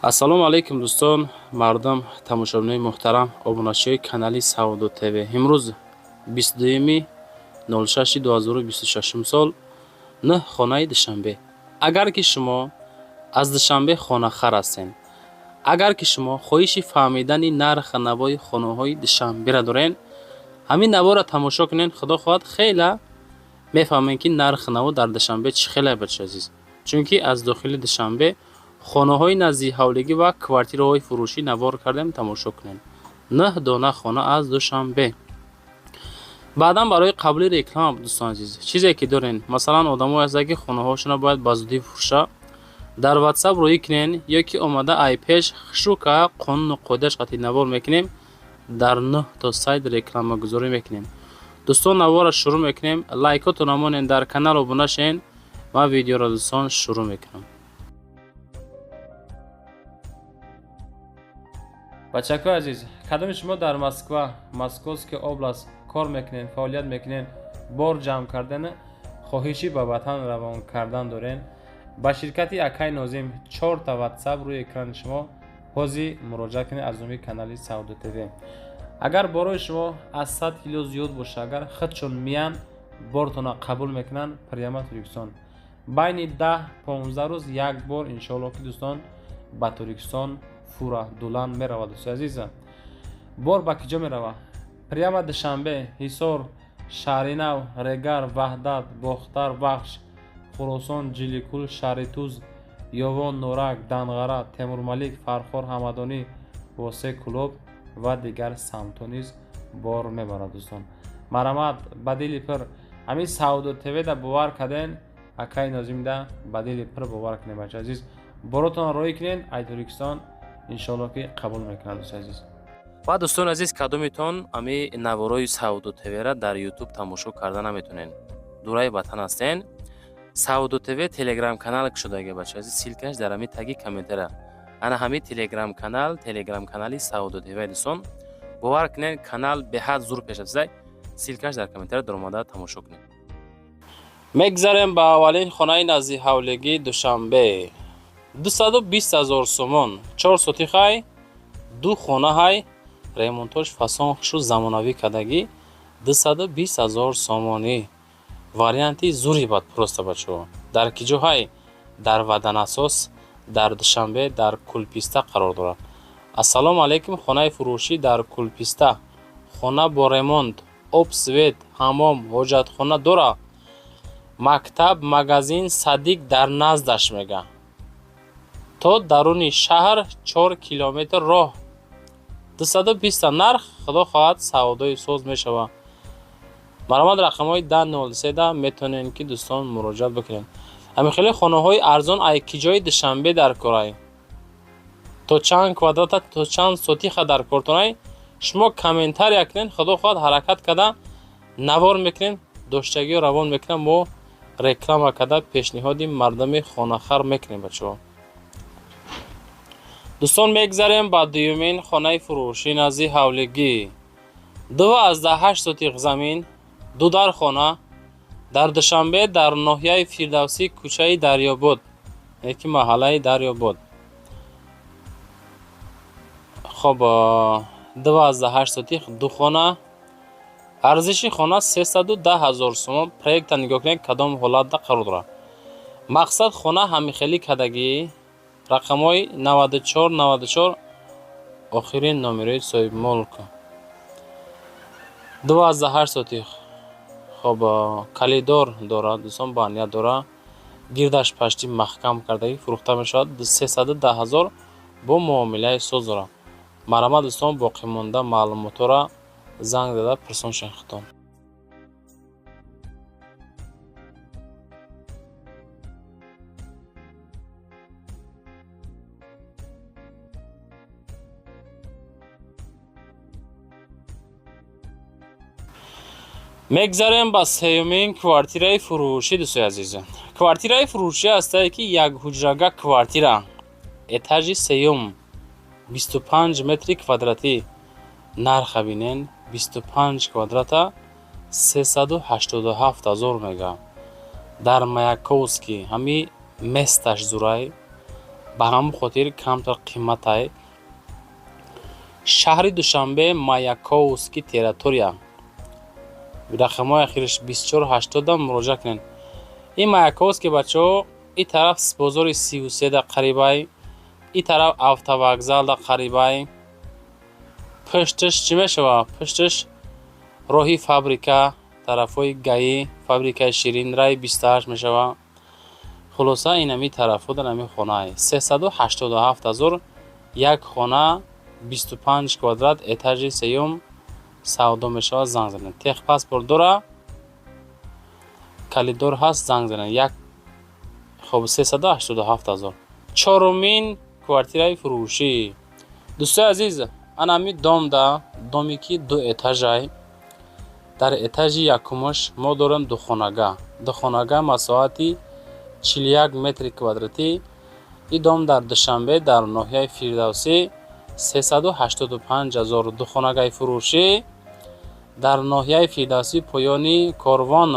Ассалому алайкум, дӯстон, мардум, тамошобинои муҳтарам, обуначиҳои канали Савдо ТВ. Имрӯз 22.06.2026 сол, нӯҳ хонаи Душанбе. Агар ки шумо аз Душанбе хонахар ҳастен, агар ки шумо хоҳиши фаҳмидани нархи навои хонаҳои Душанберо дорен, ҳамин наворро тамошо кунен. Худо хоҳад, хела мефаҳмем, ки нархи наво дар Душанбе чӣ хеле, бачаи азиз, чунки аз дохили Душанбе хонаҳои наздии ҳавлигӣ ва квартираҳои фурӯшӣ навор кардем, тамошо кунед. Нӯҳ дона хона аз Душанбе. Баъдан барои қабули реклама, дӯстони азиз, чизе ки дорен, масалан, одамое ҳастанд, ки хонаҳошонро бояд ба зудӣ фурӯша, дар Ватсап рӯӣ кунен ё ки омада ай пеш хушрука қонуну қоидааш қатъи навор мекунем, дар нӯҳ то сайт рекламагузорӣ мекунем. Дӯстон, наворро шурӯъ мекунем. Лайкотонро монен, дар канал обуна шавен. Ман видеоро, дӯстон, шурӯъ мекунам. Бачакҳои азиз, кадоми шумо дар Москва, Московский область кор мекунед, фаъолият мекунед, бор ҷамъ кардан, хоҳиши ба ватан равон кардан дорен, ба ширкати акай Нозим, чорта Ватсап рӯи экрани шумо, ҳозир муроҷиат кунед. Аз номи канали Савдо ТВ, агар борои шумо аз 100 кило зиёд боша, агар худшон миян, бортона қабул мекунанд, прямо Тоҷикистон байни 10-15 рӯз як бор, иншоалло, ки, дӯстон, ба Тоҷикистон фура дулан меравад. Дӯстои азиза, бор ба киҷо меравад? Прямо Душанбе, Ҳисор, Шаҳринав, Регар, Ваҳдат, Бохтар, Вахш, Хуросон, Ҷиликул, Шаҳритуз, Ёвон, Норак, Данғара, Темурмалик, Фархор, Ҳамадонӣ, Восе, Кӯлоб ва дигар самтҳо низ бор мебарад. Дӯстон, марҳамат, ба дили пир ҳамин Савдо ТВ-да бовар карден, акаи Нозимда ба дили пир бовар кунед. Бача азиз, боротонро роҳӣ кунед, ай Тоҷикистон, иншоалло, ки қабул мекунад, дӯстои азиз. Ва, дӯстони азиз, кадомитон ами наворои Савдо ТВ-ра дар Ютуб тамошо карда наметонен, дураи ватан ҳастен, Савдо ТВ Телеграм канал кушодаги, бача азиз, ссылка ш дар ҳами таги комментара. Ана ҳами Телеграм канал, Телеграм канали Савдо ТВ. Дӯстон, бовар кунед, канал беҳад зур пеш рафтаи. Ссылка ш дар комментара, даромада тамошо кунед. Мегзарем ба аввалин хонаи назди ҳавлигии Душанбе. 220 000 сомон, 4 сотихай, ду хона ҳай, ремонтош фасон, хушу замонавӣ кардагӣ, 220 000 сомонӣ. Варианти зури бад просто, бачаҳо. Дар ки ҷо ҳай? Дар Ваданасос, дар Душанбе, дар Кулписта қарор дорад. Ассалому алайкум, хонаи фурӯшӣ дар Кулписта, хона бо ремонт, об, свет, ҳаммом, ҳоҷатхона дора, мактаб, магазин, садик дар наздаш мега, то даруни шаҳр 4 километр роҳ. 220 нарх, худо хоҳад, савдои соз мешавад. Марҳамат, рақамҳои 1003-да метавонед, ки, дӯстон, муроҷиат бикунед. Ҳамин хеле хонаҳои арзон ай ки ҷои Душанбе дар корай, то чанд квадрата, то чанд сотиха дар кортонай, шумо комментария кунед. Худо хоҳад, ҳаракат карда навор мекунем, доштагиро равон мекунам, мо реклама карда пешниҳоди мардуми хонахар мекунем, бачаҳо. Дӯстон, мегзарем ба дуюмин хонаи фурӯшӣ назди ҳавлигӣ. 2,8 сотиқ замин, ду дар хона дар Душанбе, дар ноҳияи Фирдавсӣ, кӯчаи Дарёбод, яки маҳаллаи Дарёбод. Хоб, 2,8 сотиқ, ду хона, арзиши хона 310 000 сомон. Проекта нигоҳ кунед, кадом ҳолатда қарор дорад. Мақсад, хона ҳамихелӣ кардагӣ. Рақамҳои 94 94 охирин номерои соҳибмулк. 2,8 сотих. Хоб, калидор дорад, дӯстон, баня дорад, гирдаш пашти маҳкам кардагӣ. Фурӯхта мешавад 310 000, бо муомилаи соз дорад. Марҳамат, дӯстон, боқимонда маълумотҳоро занг зада пурсон шавед худтон. Мегзарем ба сеюмин квартираи фурӯшӣ. Дӯстои азиз, квартираи фурӯшӣ ҳастае, ки як ҳуҷрага квартира, этажи сеюм, 25 метри квадратӣ. Нарха бинен, 25 квадрата 387 000 мега. Дар Маяковский, ҳами месташ зурай. Ба ҳамон хотир камтар қиматай. Шаҳри Душанбе, Маяковский территория, рақамҳои ахираш 2480 муроҷиат кунед. Ин Маяковский, бачаҳо, и тараф бозори 33-да қарибай, и тараф автовокзалда қарибай. Пушташ чӣ мешавад? Пушташ роҳи фабрика, тарафҳои ГАИ, фабрикаи ширин, рай 28 мешавад. Хулоса, инами тарафҳо дар ҳамин хонаи 387 000, як хона, 25 квадрат, этажи сеюм савдо мешавад. Занг занед, техпаспорт дора, калидор ҳаст, занг занед. Як хоб, 387 000. Чорумин квартираи фурӯшӣ, дӯстои азиз, ана ҳами домда, доме ки ду этажай. Дар этажи якумаш мо дорем духонага, духонага масоҳати 41 метри квадратӣ. Ин дом дар Душанбе, дар ноҳияи Фирдавсӣ, 385 000, духонагаи фурӯшӣ дар ноҳияи Фирдавсӣ, поёни корвон,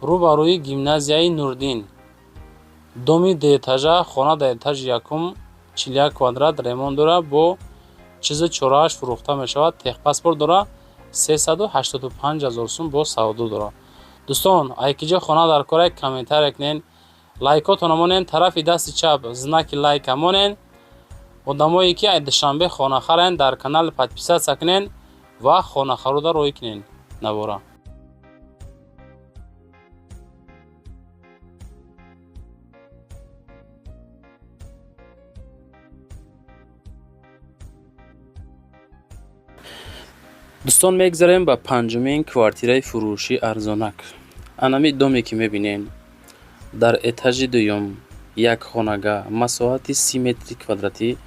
рӯ ба рӯи гимназияи Нурдин. Доми дуэтажа, хона дар этажи якум, 41 квадрат, ремонт дора, бо чизу чорааш фурӯхта мешавад, техпаспорт дора, 385 000 сум бо савдо дорад. Дӯстон, айкиҷо хона дар кора, комментария кунед, лайкотона монен, тарафи дасти чап знаки лайка монен. Одамое ки ай Душанбе хона харен, дар канал подписаться кунен ва хонахарода рӯй кунен навора. Дӯстон, мегзарем ба панҷумин квартираи фурӯшӣ арзонак. Анами доме ки мебинем, дар этажи дуюм, як хонага, масоҳати 30 метри квадратӣ,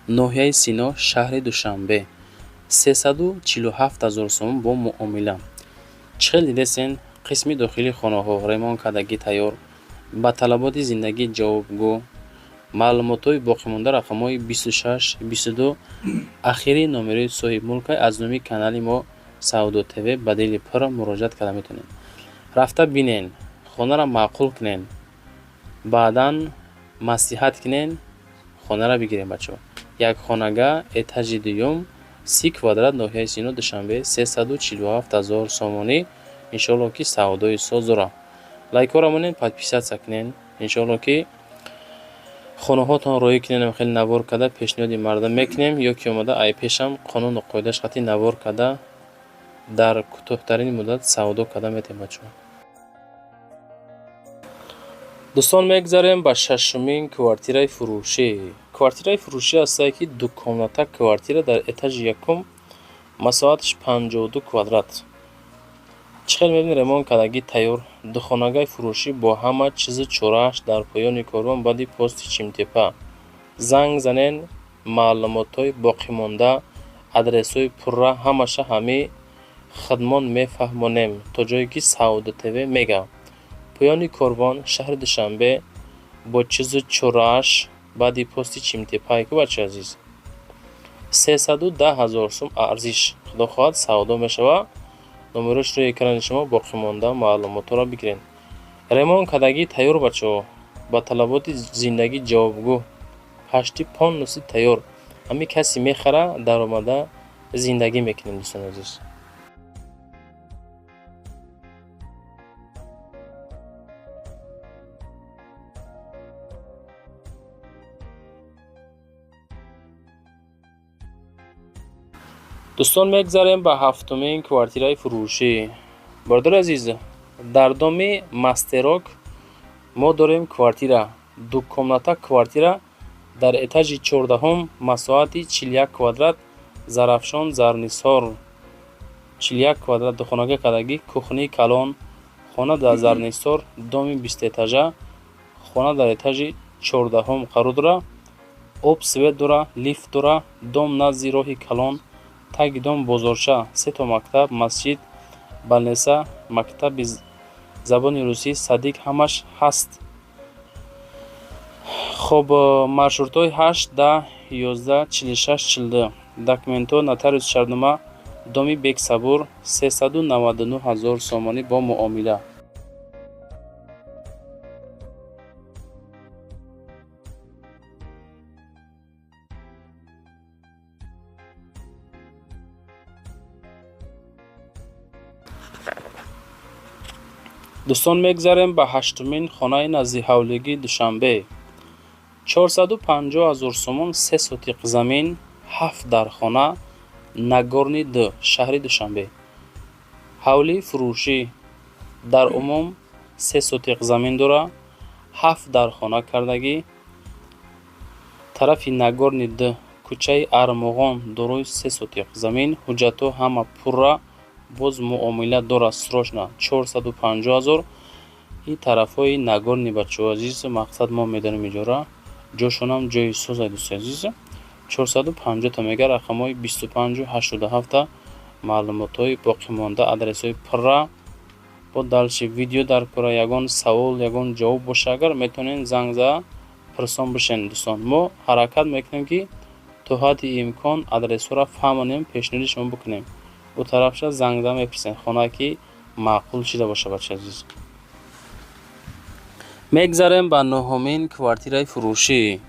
ноҳияи Сино, шаҳри Душанбе, 347 000 сомон бо муомила. Чӣ хел дидесен, қисми дохили хонаҳо ремонт кардагӣ, тайёр, ба талаботи зиндагӣ ҷавобгӯ. Маълумотҳои боқимонда рақамҳои 26 22 ахири номерои соҳибмулкай. Аз номи канали мо Савдо ТВ ба дили пур муроҷиат карда метавонед. Рафта бинен, хонаро маъқул кунен, баъдан маслиҳат кунен, хонаро бигирем. Бачаҳо, як хонага, этажи дуюм, 30 квадрат, ноҳияи Сино, Душанбе, 347 000 сомонӣ. Иншоалло, ки савдои соз дорад. Лайкҳоро монед, подписаться кунен. Иншоалло, ки хонаҳотон роҳӣ кунем, хеле навор карда пешниҳоди мардум мекунем, ё ки омада ай пешам қонуну қоидааш қатъи навор карда, дар кӯтоҳтарин муддат савдо карда метавем, бачаҳо. Дӯстон, мегзарем ба шашумин квартираи фурӯшӣ. Квартираи фурӯшӣ ҳастае, ки дукомната квартира дар этажи якум, масоҳаташ 52 квадрат. Чӣ хел мебинед, ремонт кардагӣ, тайёр, духонагаи фурӯшӣ бо ҳама чизу чорааш дар поёни корвон, баъди пости Чимтепа. Занг занен, маълумотҳои боқимонда, адресҳои пурра ҳамаша ҳами хидмон мефаҳмонем, то ҷое ки Савдо ТВ мега. Поёни корвон, шаҳри Душанбе, бо чизу чорааш, баъди пости Чимтепае ку, бачаи азиз, 310 000 сум арзиш. Худо хоҳад, савдо мешавад. Номерош рӯи экрани шумо, боқимонда маълумотҳоро бигиред. Ремонт кардагӣ, тайёр, бачаҳо, ба талаботи зиндагӣ ҷавобгӯ, почти полностью тайёр. Ҳамин касе мехара, даромада зиндагӣ мекунем, дӯстони азиз. Дӯстон, мегзарем ба ҳафтумин квартираи фурӯшӣ. Бародари азиз, дар доми Мастерок мо дорем квартира, дукомната квартира дар этажи 14-ум, масоҳати 41 квадрат, Зарафшон, Зарнисор, 41 квадрат, духонага кардагӣ, кухни калон. Хона дар Зарнисор, доми бистэтажа, хона дар этажи 14-ум қарор дорад, об, свет дора, лифт дора. Дом назди роҳи калон, таги дом бозорча, сето мактаб, масҷид, больница, мактаби забони русӣ, садик, ҳамаш ҳаст. Хоб, маршрутҳои 8, 10, 11, 46, 42. Документҳо, нотариус, шартнома. Доми Бексабур, 399 000 сомонӣ бо муомила. Дӯстон, мегзарем ба ҳаштумин хонаи наздиҳавлигии Душанбе. 450 ҳазор сомон, се сотиқ замин, ҳафт дархона, Нагорный 2, шаҳри Душанбе. Ҳавлии фурӯшӣ дар умум се сотиқ замин дора, ҳафт дархона кардагӣ. Тарафи Нагорный 2, кӯчаи Армуғон, дорои се сотиқ замин. Ҳуҷҷатҳо ҳама пурра, боз муомила дорад. Срочно, 450 ҳазор. И тарафҳои Нагорный, бачаҳо азиз, мақсад мо медонем, иҷора ҷошонам ҷои созай. Дӯсти азиз, 450-та мега, рақамҳои 25 87-та. Маълумотҳои боқимонда, адресҳои пурра бо дальше видео дар кора. Ягон савол, ягон ҷавоб боша агар, метавонед занг зада пурсон бишен. Дӯстон, мо ҳаракат мекунем, ки то ҳадди имкон адресҳоро фаҳмонем, пешниҳоди шумо бикунем. Ӯ тарафша занг зада мепурсем, хонае ки маъқул шида боша. Бачаи азиз, мегзарем ба нуҳумин квартираи фурӯшӣ.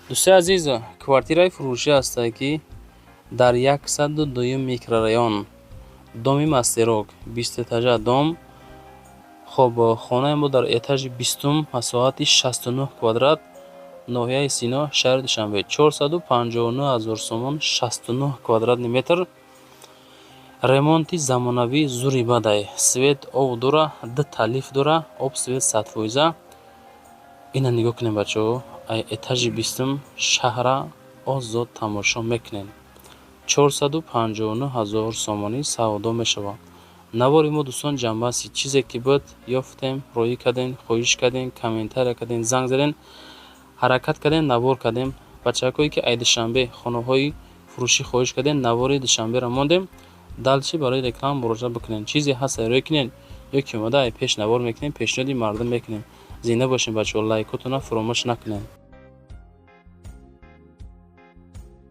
Дӯстои азиз, квартираи фурӯшӣ ҳастае, ки дар 102-юм микрорайон, доми Мастерок, бистэтажа дом. Хоб, хонаи мо дар этажи 20-ум, масоҳати 69 квадрат, ноҳияи Сино, шаҳри Душанбе. 459 ҳазор сомон, 69 квадратный метр. Ремонти замонавии зури бадай, свет, об дора, дута лифт дора, об, свет 100%. Ина нигоҳ кунем, бачаҳо, этажи 20-ум шаҳра озод тамошо мекунем. 459 ҳазор сомонӣ савдо мешавад. Навори мо, дӯстон, ҷамъбасти чизе ки буд, ёфтем, роӣ кардем. Хоҳиш кардем, комментария кардем, занг задем, ҳаракат кардем, навор кардем. Бачакҳое ки ай Душанбе хонаҳои фурӯшӣ хоҳиш кардем, навори Душанберо мондем. Дальше барои реклама муроҷиат бикунед. Чизе ҳаст, роӣ кунед ё ки омада ай пеш навор мекунем, пешниҳоди мардум мекунем. Зинда бошем, бачаҳо, лайкотонро фуромӯш накунед.